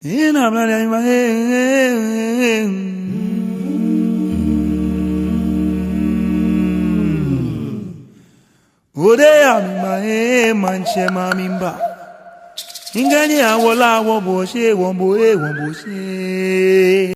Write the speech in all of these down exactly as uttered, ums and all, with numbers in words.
Ina mla ya ima, eh, eh, eh. Ode ya mi ma, eh, maŋtsɛ ma mi mba. Ŋkɛɛ ni awo lɛ awo bo shi, wo bo, eh, wo bo shi.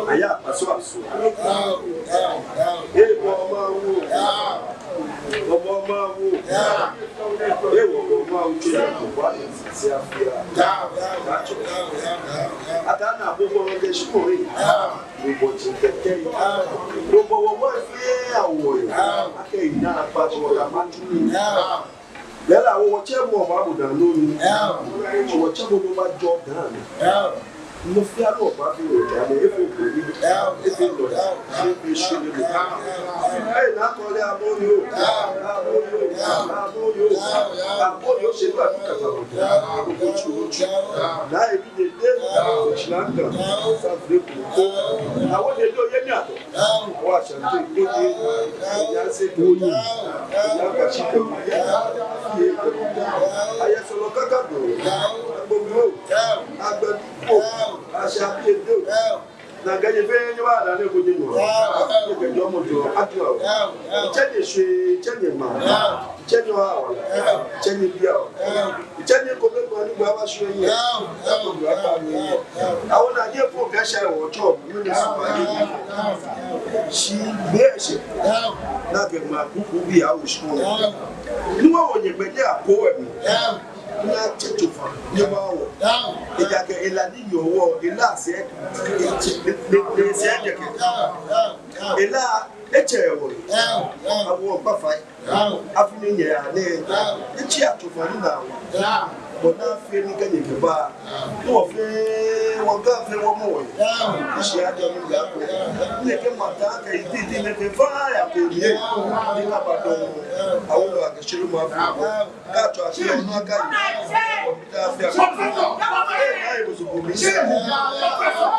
Aya, aso, aso. Ee, bɔ ma wo. Bɔ ma wo. Ee, bɔ ma wo. Tsɛ ko ba ni si afia. Ata na bo bo ke shi ko e. Bo bo tsi kɛkɛ. Bo bo wo wo fɛɛ awo. Akɛ ina pa tsi wo ka ma tu. Bɛla wo wɔtsɛ mɔ ba bo dani nɔ ni. Wɔtsɛ bo bo ba jɔ dani. Nɔ fɛɛ nɔ ba fi wo dani, efee bo ni. Efee nɔ. Efee shi ni. Ee, na kɔle abo yo. Abo yo. Abo yo. Abo yo, shi ba tu kata bo. Abo tsu, tsu. Na ebi dede. Tsi na ka. Sa fre ko. Awo dede o ye ni ato. Awo Ashanti kodi, Nyanse kodi, Nyankashi kodi, Ayɛ Sɔlɔ kaka do, Agbogbo, Agbɛdu ko, Ashabi Edo, na Ga nyɛ fɛɛ nyɛba dani ko nyɛnu. Nyɛkɛ jɔɔmɔ jɔɔ, atua. Tsɛ nyɛ shwɛ, tsɛ nyɛ ma, tsɛ nyɛ wa, tsɛ nyɛ bia. Tsɛ nyɛ ko be gbɔ ni gbɔ ba shwɛ nyɛ. Awo na nyɛ fo kɛ shɛ wɔ tsɔ. Shi be shi. Na kɛ ma kuku bi awo shi ko. Ni wa wo nyɛ gbɛ nyɛ ako wɛ mi. Na tsɛ tsofa nyɛ ba wɔ. Ejaakɛ ela ni yɔɔ wɔ, ela sɛɛ, etsɛ, ne, ne, ne sɛɛ jɛkɛ. Ela etsɛ wɔ. Awo kpa fai. Afi ni nyɛ ya nɛ, etsi atsofa ni na wa. Bɔ ni afee ni kɛ nyɛ kɛba. Ni wɔ fɛɛ, wɔ Ga fɛɛ wɔ mɔ wɔ. Shi ajɔ mi la ko. Ni kɛ mata kɛ iti iti ni kɛ fa ya ko ni. Ni kaba dɔŋŋ. Awo lɛ akɛ shiri ma fɛɛ. Ka tsɔ afi ɔ na ka yi. Wɔ mi ta afi a. Ee, na yi musu ko mi. Professor.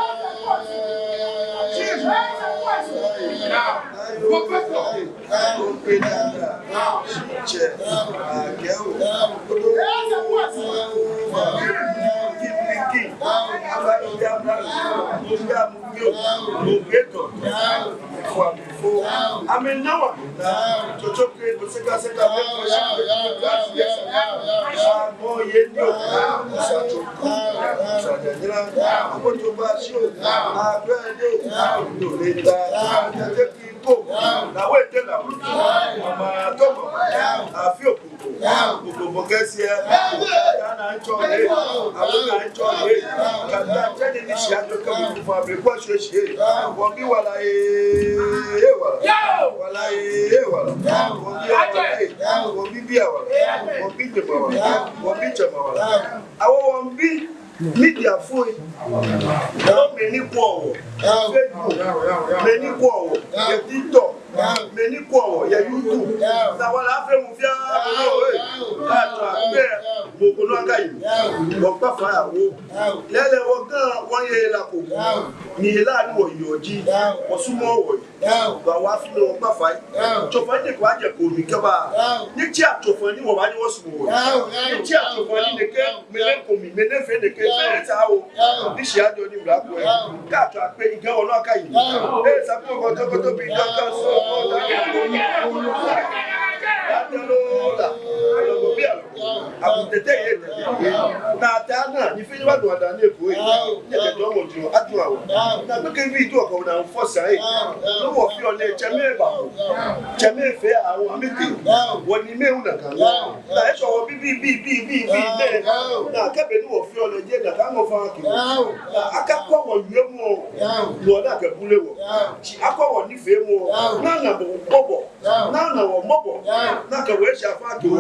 Ko, na wete na. Ama tɔmɔ. Afio kuku. Kuku bɔ kɛsiɛ. Ana ntsɔ ye. Awo na ntsɔ ye. Kata tɛni ni shi ajo kɛ kuku fa be kwa shwe shi. Wɔbi wala ye. Wala ee, wala. Wɔmiibi awala ee. Wɔmiibi awala. Wɔmiibi nyɛmɛi awala. Wɔmiibi tsɛmɛi awala. Awo wɔmiibi mediafoi. Awo mɛi ni kwɛɔ wɔ. Facebook. Mɛi ni kwɛɔ wɔ. Yɛ TikTok. Mɛi ni kwɛɔ wɔ yɛ YouTube. Naa wala afee mɔ fɛɛ mɔ ee. Kaatswa akpee mɔ ko nɔ akayi. Wɔkpa fai awo. Lɛɛlɛŋ wɔ Ga wɔyɛ hela ko. Ni hela ni wɔyɔɔ ji, wɔsumɔɔɔ wɔhe. Baa wɔ afi nɛɛ wɔkpa fai. Tsofa ni ko ajɛ ko mli kɛba. Nyɛtsia tsofa ni wɔbaanyɛ wɔsumɔ wɔhe. Nyɛtsia tsofa ni nɛkɛ mɛi nɛɛ ko mli, mɛi nɛɛ fɛɛ nɛkɛ fɛɛ eta awo. Ni shia jɔ ni mla ko ee. Kaatswa akpee, Ga wɔnɔ akayi. Ee, sabu kotokoto bi dɔ ka so. Atɛ loo la. Aloo bi aloo. Abu tete yɛ tete. Naa taa naa, ni fɛɛ ni baa dɔn ada ni eko ee. Nyɛkɛ dɔmɔ jurɔ, ajurɔ wɔ. Naa gbekɛbii jurɔ ko naa fɔ sa ee. Nɔ wɔfeɔ nɛɛ, tsɛmɛi ba. Tsɛmɛi fɛɛ awo amɛtee. Wɔnyɛmimɛi hu nakai. Naa eshɔ wɔ bibii, bibii, bibii, bibii nɛɛ. Naa kɛ be ni wɔfeɔ lɛ jɛ, naa kaa mɔ faa kɛ. Naa akakwɛ wɔwiemɔ. Wɔ naa kɛ bule wɔ. Shi akwɛ wɔnifeemɔ. Naa naa mɔ mɔbɔ. Naa naa wɔ mɔbɔ. Naa kɛ wɔ eshia faa kɛ wɔ.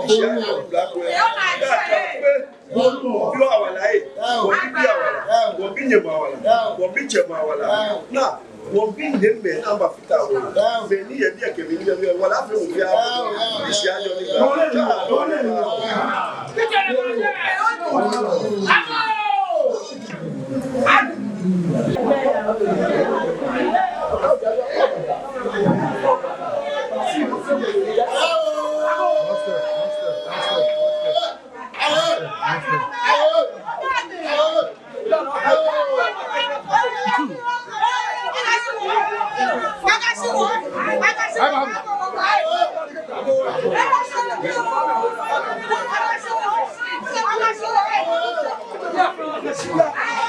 Eshia ni bla ko ee. Kaatswa akpee. Wɔmiibi awala ee. Wɔmiibi awala. Wɔmiibi nyɛmɛi awala. Wɔmiibi tsɛmɛi awala. Naa wɔmiibi nyɛmimɛi abafata wɔ. Mɛi ni yɛ biɛ kɛ mɛi ni yɛ biɛ. Wala afee mɔ fɛɛ mɔ. Ni shia jɔ ni mla.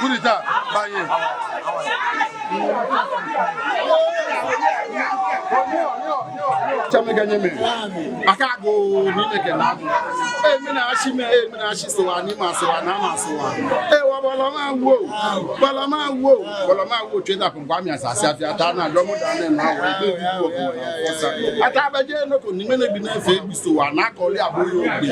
Kudita, baye. Tsɛmɛi kɛ nyɛmɛi. Akɛ agoo ni nɛkɛ naa. Ee, mina ashi mɛ, ee, mina ashi so wa, ni ma so wa, na ma so wa. Ee, wɔ bɔlɔ ma wo. Bɔlɔ ma wo. Bɔlɔ ma wo, tsɛ ta kun kwa mi asa, asa, asa, ta na, lɔ mu da ne na wo. Ata bɛ jɛ nɔ ko ni mɛni bi na fee bi so wa, na kɔle abo yoo bi.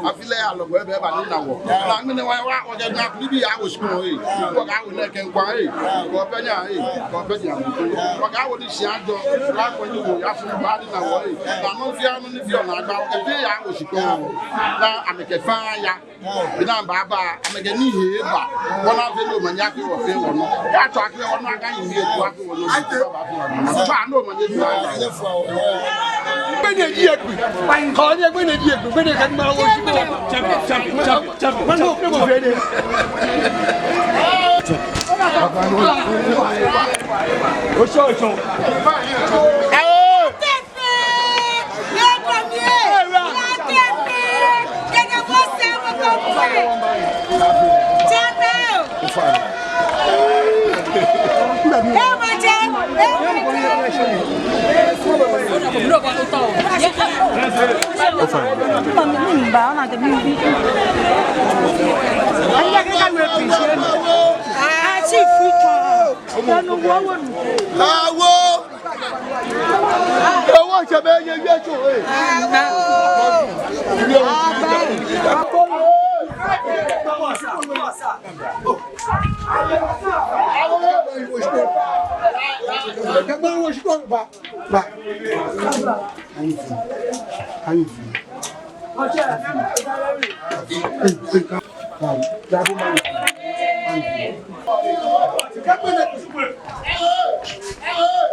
Afi lɛ alɔgɔ ebɛ ba ni na wɔ. Naa mɛni wa wa wɔkɛ naa kuli bi ya wo shikpɔŋ ee. Wɔkɛ awo nɛkɛ ŋkwa ee. Wɔbɛ nya ee. Wɔbɛ nya. Wɔkɛ awo ni shia jɔ. Wa kɔ ni wo ya fu ba ni na wɔ ee. Naa nɔ fɛɛ nɔ ni fɛɛ naa gba wɔkɛ te ya wo shikpɔŋ. Naa amɛkɛ faa ya. Bi naa baaba, amɛkɛ nii hee ba. Wɔna fɛɛ ni omanye afee wɔ fɛɛ wɔnɔ. Kaatswa akpee wɔnɔ akayi mli eku afee wɔnɔ. Tswa ni omanye tswa. Gbɛnɛ ji ekpe. Kɔ ni gbɛnɛ ji ekpe. Gbɛnɛ kɛ ni ma wo shi kɔ. Mano, mano, mano, mano. Oshɔ, oshɔ. Awo. Awo! Ewo tsɛ bɛ ye wie tso ee.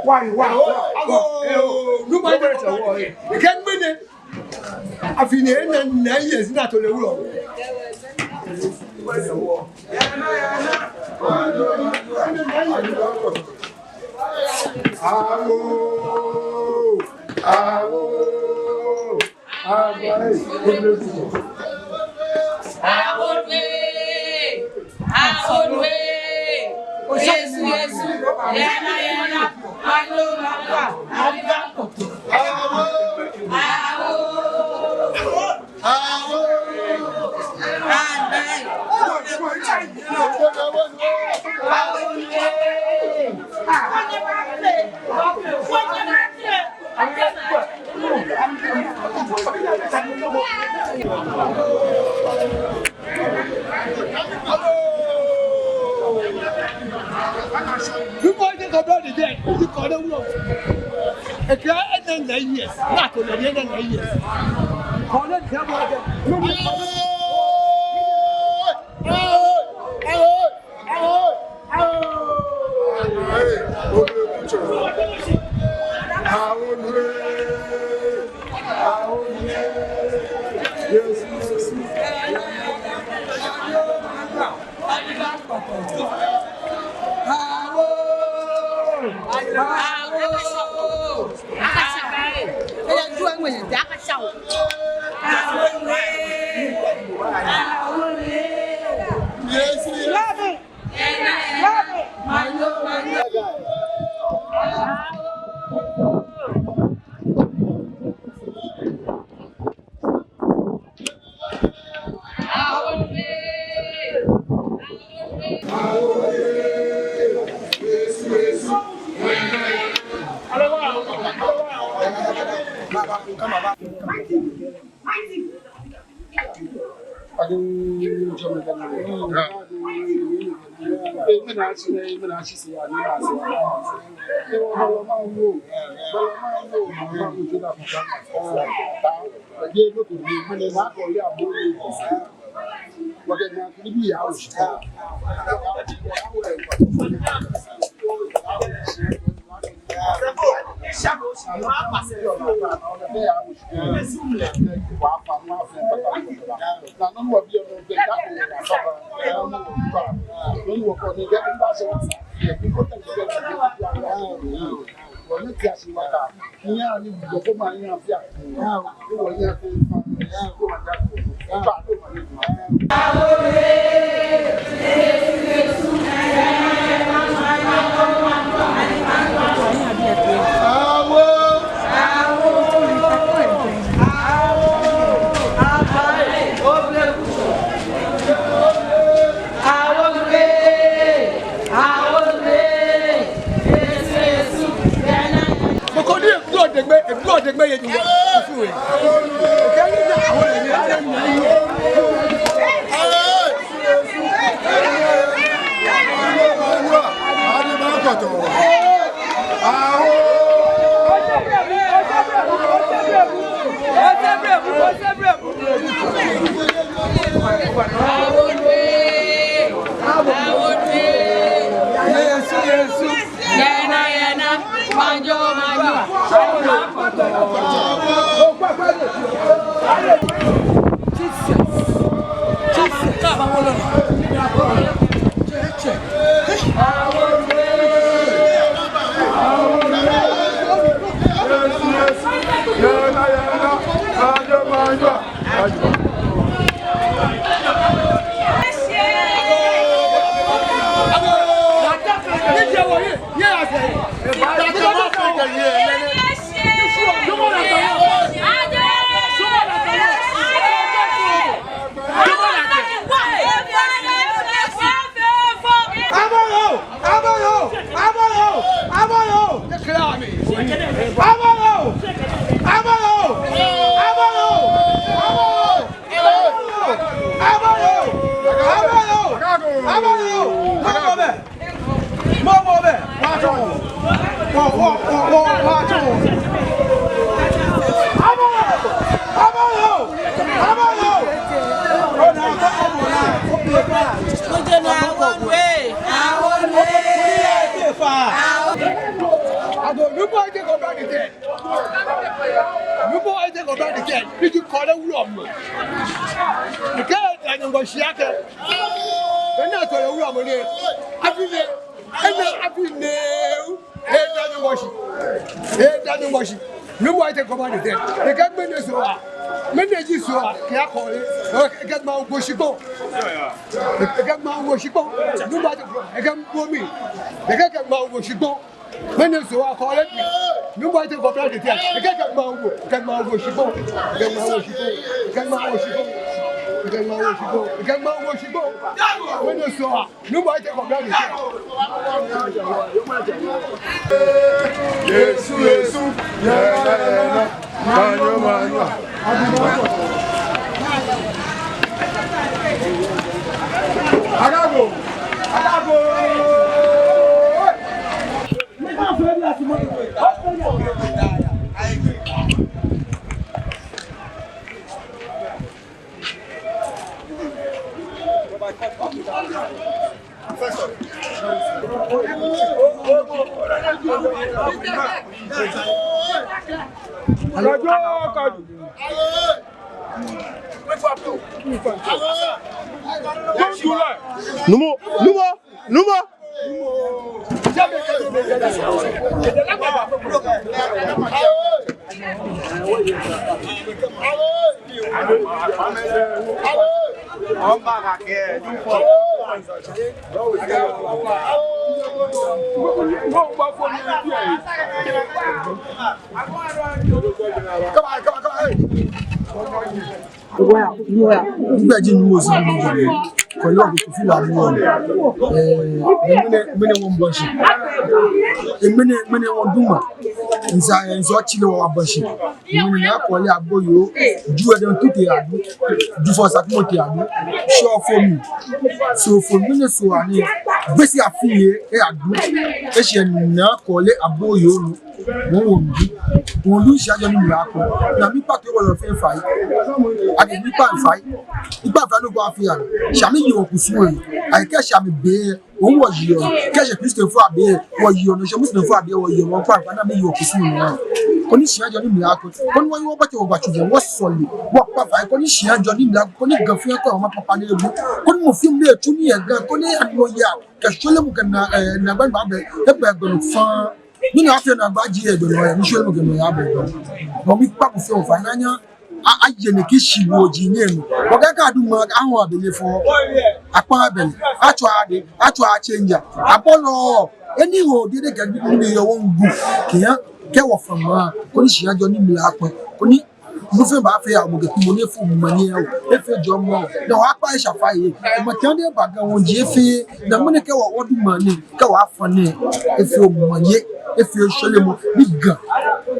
Why, why, why, why? Afi nɛɛ nine years ni ato lɛ wulɔ. Awo, awo, awo, ee. Awo, ee. Awo, ee. Yesu, Yesu. Yana, yana. Malo, malo. Awo. Awo. Awo. Amen. Awo, ee. All the day, you call them wrong. Ekɛɛ enɛ nine years. Naa ko nɛ enɛ nine years. Kɔlɛ diɛŋtsɛ. Mɔ ko ni eblɔ deŋme, eblɔ deŋme yɛ Nyɔŋmɔ kusu we. Nyɔŋmɔ etee kɔbla ni tɛ. Nyɔŋmɔ etee kɔbla ni tɛ. Ni ji kɔlɛ wulɔmɔ. Ekɛɛ eda Nyɔŋmɔ shi akɛ be ni atɔ yɛ wulɔmɔ nɛɛ, afi nɛɛ, enɛ afi nɛɛ, eda Nyɔŋmɔ shi. Eda Nyɔŋmɔ shi. Nyɔŋmɔ etee kɔbla ni tɛ. Ekɛɛ ŋmɛnɛ Soo wa. Ŋmɛnɛ ji Soo wa. Kɛ akɔ lɛ, ekɛ ŋmaa wo shikpɔŋ. Ekɛ ŋmaa wo shikpɔŋ. Nyɔŋmɔ etee kɔbla. Ekɛ ŋmaa wo mi. Ekɛ ŋmaa wo shikpɔŋ. Ŋmɛnɛ Soo wa kɔlɛ. Nyɔŋmɔ etee kɔbla ni tɛ. Ekɛ ŋmaa wo, ekɛ ŋmaa wo shikpɔŋ. Ekɛ ŋmaa wo shikpɔŋ. Ekɛ ŋmaa wo shikpɔŋ. Ekɛ ŋmaa wo shikpɔŋ. Ekɛ ŋmaa wo shikpɔŋ. Ŋmɛnɛ Soo wa. Nyɔŋmɔ etee kɔbla ni tɛ. Yesu, Yesu, yɛ, yɛ, yɛ, yɛ, manyo, manyo. Agago, agago. Numo, numo, numo. Come on, come on, come on, hey. Well, well. Nígbà tí mo sì ń bọ̀, kò lọ́ọ̀bù tó fi lànà wọn. Ẹ̀, mene, mene wɔbɔi shi. Ẹ̀, mene, mene wɔdumɔ. Nsa, nsa ɔtsi lɛ wɔbɔi shi. Mene naa kɔle abo yoo. Ju ɛdɛŋ tu te adu. Ju fɔ sakumɔ te adu. Sɔ fɔ mi. So fɔ mi ne so ani. Besi afi ye, e adu. Eshi naa kɔle abo yoo. Wɔwo mli. Wɔlu shia jɔ ni mla ko. Na mikpa to wɔ lɛ fɛɛ fai. Akɛ mikpa fai. Mikpa fai nɔ ko afee ya. Shi miyi wɔkusum lɛ. Akɛ kɛ shi mibe. Wɔwo wɔyi lɛ. Kɛ shi Kristofoi abe. Wɔyi lɛ. Shi Muslimfoi abe. Wɔyi lɛ. Wɔkpa fai na miyi wɔkusum lɛ. Koni shia jɔ ni mla ko. Koni wɔyi wɔbate wɔgbatsu jɛ. Wɔsɔle. Wɔkpa fai. Koni shia jɔ ni mla ko. Koni Ga fɛɛ ko ma papa ni ebu. Koni mɔ fɛɛ mɔ ni etsu nii yɛ Ga. Koni anɔyaa. Kɛ shɔlemɔ kɛ na, eh, naagba bɛ. Ebɛ gbɛ nɔ faa. Ni na afee naagba ji egbɛ nɔ yɛ, ni shɔlemɔ kɛ nɔyaa bɛ egbɛ nɔ. Nɔ mikpa bo fɛɛ fai naa nyɛ, a, aye nɛkɛ shiwoo ji nyɛ nɔ. Wɔkɛ kɛ adu ŋmaa, ahɔɔ abele fɔ. Akpa abele. Atswa ade, atswa atsɛŋja. Abɔlɔ, eni wo dede kɛ bi ni yɔɔ wɔŋgu. Kɛ ya, kɛ wɔfã ŋmaa, koni shia jɔ ni mla ko. Koni Nɔ fɛɛ baafee ya mɔ kɛ mɔ ni efee omanye ya o, efee jɔɔmɔ o. Na wɔkpa esha fai yɛ. Mɔ tɛŋ de ba Ga wɔji efee. Na mɔ ni kɛ wɔ wɔdumɔ ni kɛ wɔfã ni efee omanye, efee shɔlemɔ ni Ga.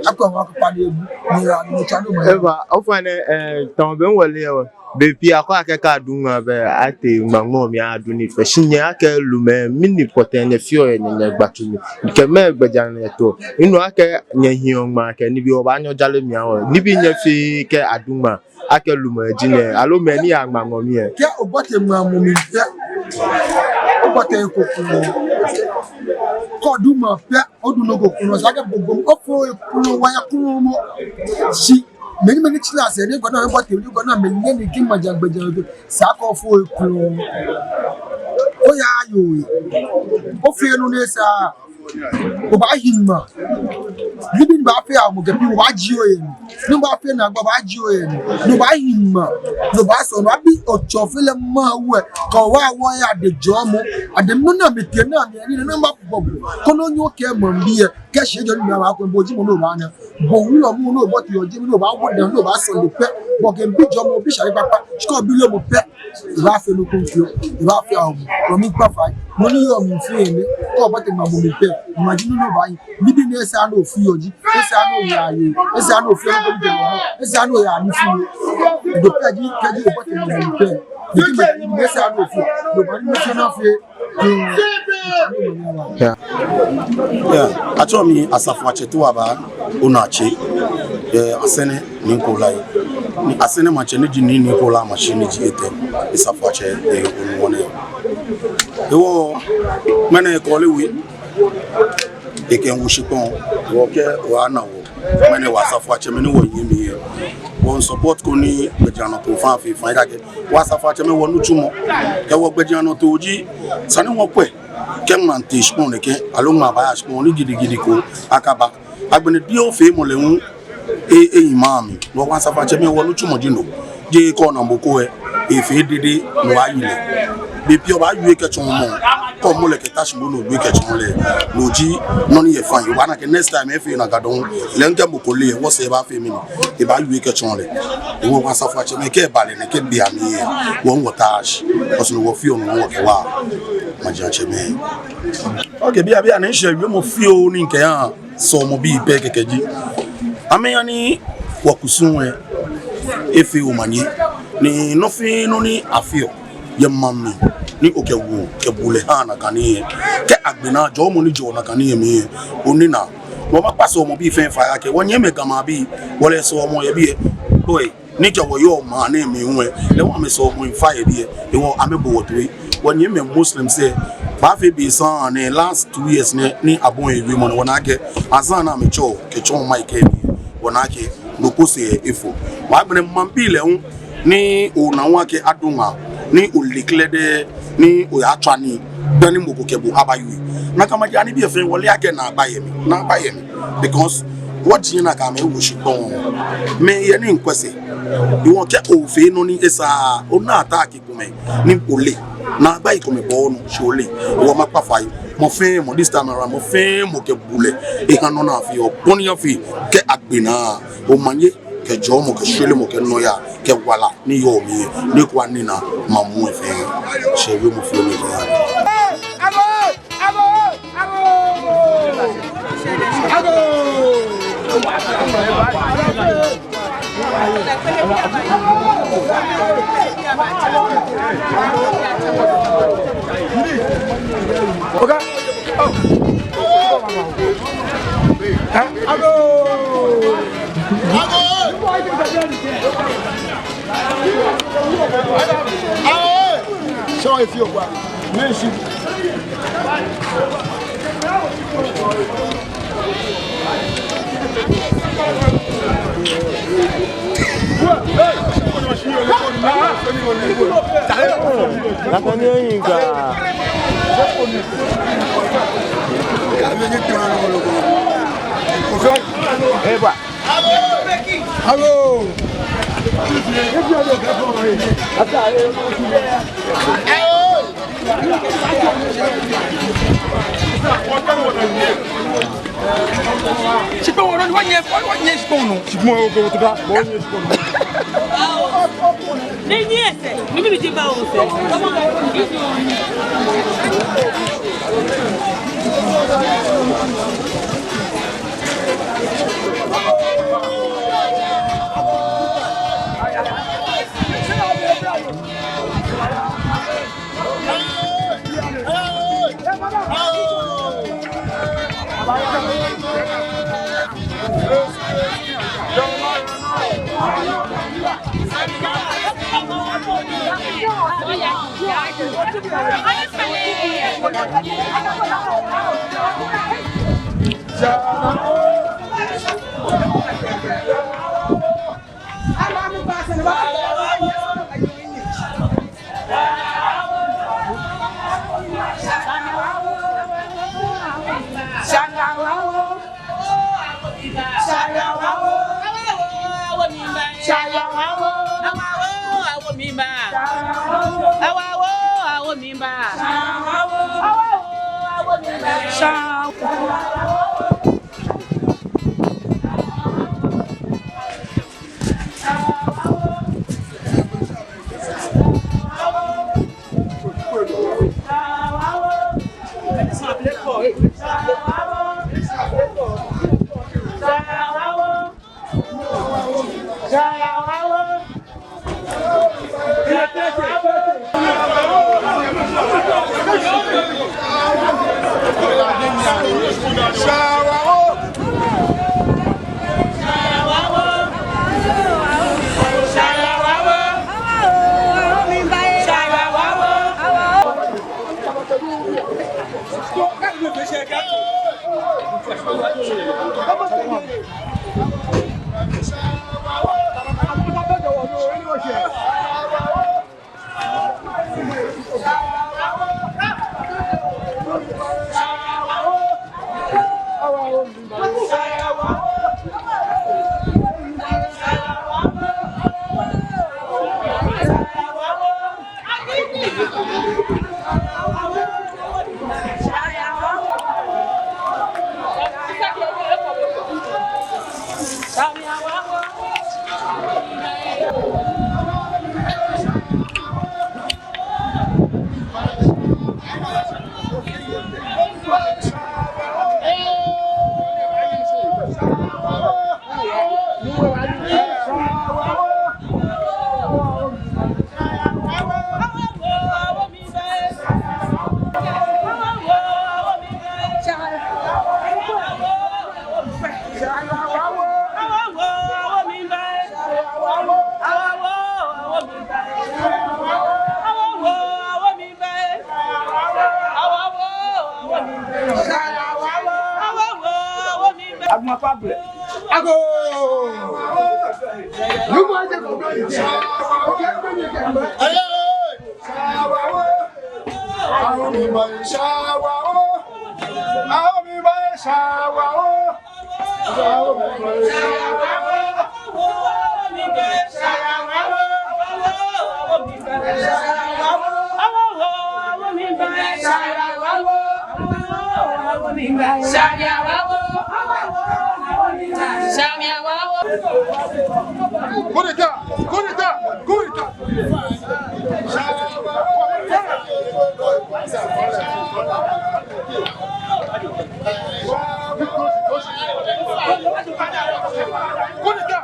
Akɔ wɔkpa ni ebu ni ya ni tswa ni omanye. Eva, ofainɛ, eh, tamɔ bɛ wɔle ya wɔ. Bei pii akɛɔ akɛ kɛ adu ŋmaa bɛ atee ŋmaa ŋmɔ mli adu nii fɛɛ. Shi nyɛ akɛ lumɛi, mɛni pɔtɛɛ nyɛfeɔ yɛ nyɛ, nyɛgbatsu mli? Kɛ mɛɛ gbɛjianɔ nyɛtoɔ? Minu akɛ nyɛhiɔ ŋmaa kɛ nibii, obaanyɛ ojale mi awo. Nibii nyɛfeɔ kɛ adu ŋmaa akɛ lumɛi ji nyɛ, aloo mɛi ni yaa ŋmaa ŋmɔ mli lɛ? Kɛ obote ŋmaa ŋmɔ mli pɛ, obote eko kroko. Kɛ odu ŋmaa pɛ, odu nɔ ko kroko. Esa akɛ bo gbɔmɔ, ofo eko kroko, waya kroko mɔ. Shi mɛni mɛni tsila sɛɛ ni gɔna mɛ bote ni gɔna mɛ nyɛ ni kɛ maja gbɛjianɔ to. Esa akɛ ofo eko kroko. Oya yoo. Ofee nɔ ni esa. Obaahi ŋmaa. Nibii ni baafee ya mɔ kɛ bi obaajie ohe. Ni baafee naagba obaajie ohe. Ni obaahi ŋmaa. Ni obaasɔ ni abi otsɔfeelɛ ma wɛ. Kɛ owa wɔya de jɔɔmɔ. Ade nɔ ni amɛtee ni amɛya ni nɔ ni mabɔ bo. Koni onyɛ okɛ maŋbii lɛ. Kɛ shia jɔ ni mla ko bo ji mɔ ni obaana. Bo wulɔmɔ ni obote yɛ jɛmɛ ni obaawo dani obaasɔle pɛ. Bo kɛ bi jɔɔmɔ bi shale kpakpa. Shi kɛ obi lɛ mɔ pɛ. Ebaafee nɔ ko fioo, ebaafee awo. Nɔ mikpa fai, nɔ ni yɔɔ mli fɛɛ nɛ, kɛ obote ŋmaa ŋmɔ mli pɛ, ŋmaa ji nɔ ni obaahi, nibii ni esa ni ofee yɔɔ ji, esa ni oya ye, esa ni ofee nɔ ko ni jɛ nɔ, esa ni oya ni fɛɛ. Edo pɛ ji, kɛji obote ŋmaa ŋmɔ mli pɛ, nibii ni esa ni ofee, no ba ni esa ni ofee. Yeah. Yeah. Atsɛɔ mi Asafoatsɛ Tawaba Onatse. Yeah, Asɛrɛ Nii Kola. Ni Asɛrɛ maŋtsɛ ni ji Nii Nii Kola Amashi ni ji etɛ. Asafoatsɛ, eh, Onuwɔnɛ. Ewɔ, mɛni kɔle wɔ. Ekɛ ŋwo shikpɔŋ. Wɔkɛ wɔna wɔ. Mɛni wɔ asafoatsɛmɛi ni wɔyɛ mli lɛ. Wɔ support ko ni gbɛjianɔtoo fɛɛ fɛɛ fɛɛ akɛ. Wɔ asafoatsɛmɛi wɔ nitsumɔ. Kɛ wɔ gbɛjianɔtoo ji. Esa ni wɔkwɛ. Kɛ ŋmaa tee shikpɔŋ nɛkɛ. Aloo ŋmaa baaya shikpɔŋ ni gidigidi ko akaba. Agbɛnɛ diɛŋtsɛ ofeemɔ lɛ hu. E, e, eyi maŋ mli. Wɔ asafoatsɛmɛi wɔ nitsumɔ ji no. Jeee kɛ ona mɔ ko lɛ, efee dede ni wɔyi lɛ. Bei pii obaawie kɛtsɔ mɔ. Kɛ mɔ lɛ kɛta shi moŋ ni owie kɛtsɔ lɛ. No ji nɔ ni yɔɔ fine. Obaana akɛ next time efee nakai dɔŋŋ. Lɛ ŋkɛ mɔ ko lɛ, wɔsɛɛ baafee mɛni. Ebaawie kɛtsɔ lɛ. Ewɔ asafoatsɛmɛi kɛ eba lɛ nɛkɛ be amli lɛ. Wɔ wɔta shi. Wɔsumɔɔ wɔfeɔ nɔ wɔkɛwa. Maŋtsɛmɛi. Okay, bianɛ, bianɛ nshɛ wiemɔ fioo ni ŋkɛya. Sɔlemɔ bii pɛ kɛkɛ ji. Amɛya ni wɔkusum lɛ efee omanye. Ni nɔ fɛɛ nɔ ni afeɔ yɛ maŋ mli ni okɛ woo kɛ bulɛ haa nakai nii lɛ. Kɛ agbɛnɛ jɔɔmɔ ni jɔɔ nakai nii lɛ mli lɛ. Onina. Wɔmiikpa sɔlemɔ bii fɛɛ fai akɛ wɔnyɛmimɛi Gamɛi abii wɔle sɔlemɔ yɛ biɛ. Oi. Ni kɛ wɔyɔɔ maŋ nɛɛ mli hu lɛ, lɛ wɔ amɛsɔlemɔi fai yɛ biɛ, ewɔ amɛbo wɔ toi. Wɔnyɛmimɛi Muslims lɛ, Baafee be saŋŋ nɛɛ, last two years nɛɛ, ni abɔi wiemɔ nɛɛ, wɔna akɛ, azan na amɛtsɔ, kɛtsɔ maŋ kɛ mli, wɔna akɛ, nɔ ko sɛɛ efɔ. Wɔgbɛnɛ maŋbii lɛ hu, ni ona hu akɛ adɔ ŋa, ni ole klɛŋklɛŋ, ni oyatswa nii, dani mɔ ko kɛ bo abawie. Nakai maji anibii fɛɛ, wɔle akɛ naagba yɛ mli, naagba yɛ mli. Because, wɔji nakai mɛi wo shikpɔŋ, mɛi yɛ ni ŋkwɛ sɛɛ, iwɔ kɛ ofee nɔ ni esa, ona attack komɛi, ni ole, naagbai komɛi bɔ onu, shi ole, wɔ makpa fai, mɔ fɛɛ mɔ, this time around, mɔ fɛɛ mɔ kɛ bulɛ, eha nɔ ni afeɔ, bɔ ni afee, kɛ agbe naa, omanye, kɛ jɔɔmɔ, kɛ shwelemɔ, kɛ nɔyaa, kɛ wala, ni yɔɔ mli, ni kɔ ni na, mamu efee, shi wiemɔ fɛɛ ni ya. Agoo! Agoo! Agoo! Oga. Huh? Agoo! Agoo! Awo! Sure, if you go, man, she. Nakai ni eyi ŋa. Eba. Agoo! Shikpɔŋ wɔ nɔ, wɔnyɛ, wɔnyɛ shikpɔŋ nɔ. Shikpɔŋ wɔ, wɔnyɛ shikpɔŋ nɔ. Ni nyɛ sɛɛ, ni miji ba o sɛɛ. Agumako ablɛ. Agoo. Numo aje ko bɛ. Aye. Awo mi ba ye shawa o. Awo mi ba ye shawa o. Awo mi ba ye shawa o. Coup d'État, coup d'État, coup d'État. Coup d'État.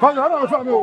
Kɔnɔ, ana fami o.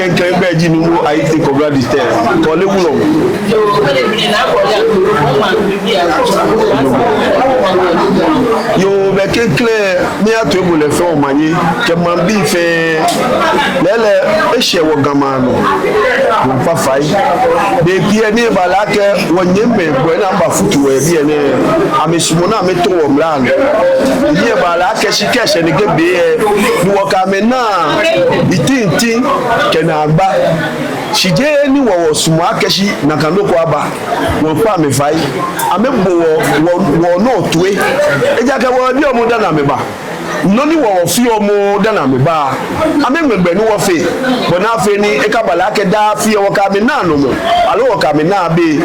Klɛŋklɛŋ gbɛi ji Numo Ayitey Kobla the third. Kɔle Wulɔmɔ. Yoo, bɛ klɛŋklɛŋ, miiya toibolɔi fɛɛ omanye kɛ maŋbii fɛɛ. Lɛɛlɛŋ, eshɛ wɔ Ga maŋ nɔ. Wɔmiikpa fai. Be kpii ni eba lɛ akɛ wɔnyɛmimɛi bɔ ni amɛbafutu wɔ yɛ biɛ nɛɛ, amɛsumɔɔ ni amɛto wɔ mla nɔ. Ni eba lɛ akɛ shi kɛ eshɛ nɛkɛ be lɛ, ni wɔkɛ amɛ naa itinti kɛ naagba. Shi jeee ni wɔ wɔsumɔɔ akɛ shi nakai nɔ ko aba. Wɔmiikpa amɛ fai. Amɛbo wɔ, wɔ, wɔnɔ toi. Ejaakɛ wɔbi amɛ dani amɛba. Nɔ ni wɔ wɔfeɔ moŋ dani amɛba. Amɛŋmɛ gbɛ ni wɔfee. Bɔ ni afee ni ekaba lɛ akɛ daa afi wɔkɛ amɛ naa nɔmɔ. Aloo wɔkɛ amɛ naa bei.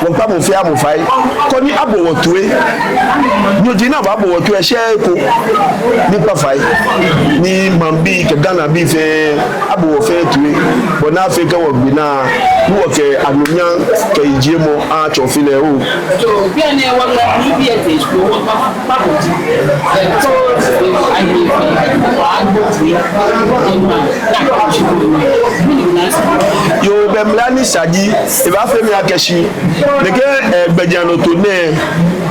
Wɔmiikpa mɔ fɛɛ mɔ fai. Koni abo wɔ toi. Nyɔji ni abaabo wɔ toi, eshɛ eko. Miikpa fai. Ni maŋbii kɛ Ghanabii fɛɛ abo wɔ fɛɛ toi. Bɔ ni afee kɛ wɔgbe naa. Ni wɔkɛ anunyam kɛ yijiemɔ atsɔ afi lɛ oo. Bianɛ wɔkɛ ni biɛ te, wɔkpa, kpa bo. Yoo, bɛ mla ni sa ji, ebaafee mi akɛ shi nɛkɛ, eh, gbɛjianɔtoo nɛɛ,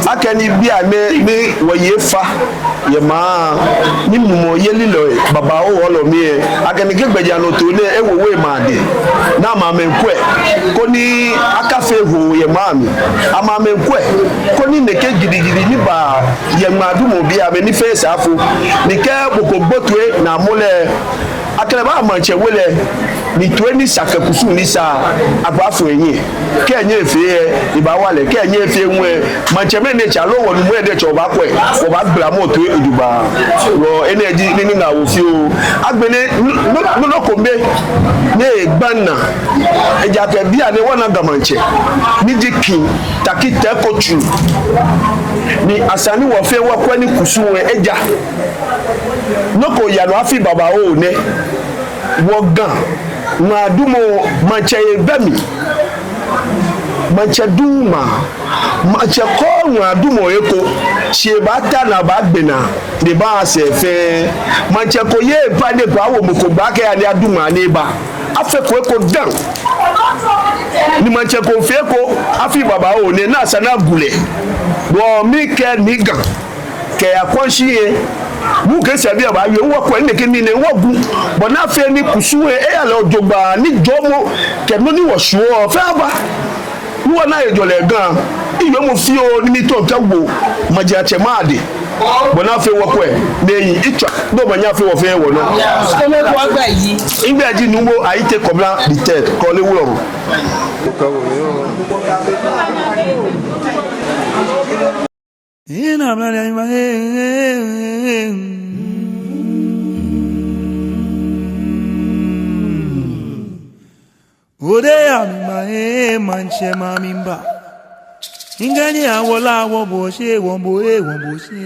akɛni bianɛ ni wɔye fa yɛ maŋ, ni mumɔ yeli lɛ babaoo wɔlɔ mli lɛ, akɛni kɛ gbɛjianɔtoo nɛɛ ewo wɔ maŋ dɛŋ, ni amɛ amɛmiikwɛ, koni akafee hoo yɛ maŋ mli. Amɛ amɛmiikwɛ, koni nɛkɛ gidigidi ni ba yɛ ŋmaa dumɔ bii amɛnifeesaafo, ni kɛ mɔ ko gbo toi ni amɔ lɛ, akɛ lɛ baa maŋtsɛ we lɛ, ni toi ni sa kɛ kusum ni sa, abaafo enyɛ. Kɛ enyɛɛɛ efee lɛ, ebaawa lɛ. Kɛ enyɛɛɛ efee hu lɛ, maŋtsɛmɛi ni tsɛ aloo wɔnumɛi ni tsɛ wɔbaakwɛ, wɔbaagbala mɔ toi ejogbaŋŋ. Wɔ enɛ ji nii ni ŋaa wɔ fioo. Agbɛnɛ nɔ, nɔ, nɔ, nɔ ko bɛ ni egba minaa. Ejaakɛ bianɛ wɔna Ga Maŋtsɛ ni ji King Tackie Teiko Tsuru. Ni esa ni wɔ fɛɛ wɔkwɛ ni kusum lɛ eja. Nɔ ko yaa nɔ afi babaoo nɛ. Wɔ Ga ŋmaa dumɔ, maŋtsɛ ebɛ mli. Maŋtsɛ duŋ ŋmaa. Maŋtsɛ kɔɔɔ ŋmaa dumɔ eko. Shi ebaata ni ebaagbe naa, ni ebaaha sɛɛ fɛɛ. Maŋtsɛ ko yeee mpata ni ekɛɛ awo mɔ ko gbɛ akɛ eya ni adu ŋmaa ni eba. Afeko eko dã. Ni maŋtsɛ ko fee eko afi babaoo nɛ ni esa ni agu lɛ. Wɔ mikɛɛ Nii Ga kɛ akɔnshi yɛ. Mu kɛ sɛbi aba yɛ wɔkwɛ nɛkɛ nii nɛɛ wɔgu. Bɔ ni afee ni kusum lɛ eya lɛ jogbaŋŋ ni jɔɔmɔ kɛ nɔ ni wɔsuɔ fɛɛ aba. Ni wɔna hejɔlɛ Ga. Miyeɔ mɔ fioo ni mitao mikɛwo maji atsɛmɛi adɛŋ. Bɔ ni afee wɔkwɛ nɛɛ, etswa ni omanye afee wɔ fɛɛ wɔnɔ. Kome ko gbɛ yi. Migbɛi ji Nuumo Ayitey Kobla the third, Korle Wulɔmɔ. Ode ya mi ma, eh, maŋtsɛ ma mi mba. Ngani awola wo bo she, wo bo, eh, wo bo she.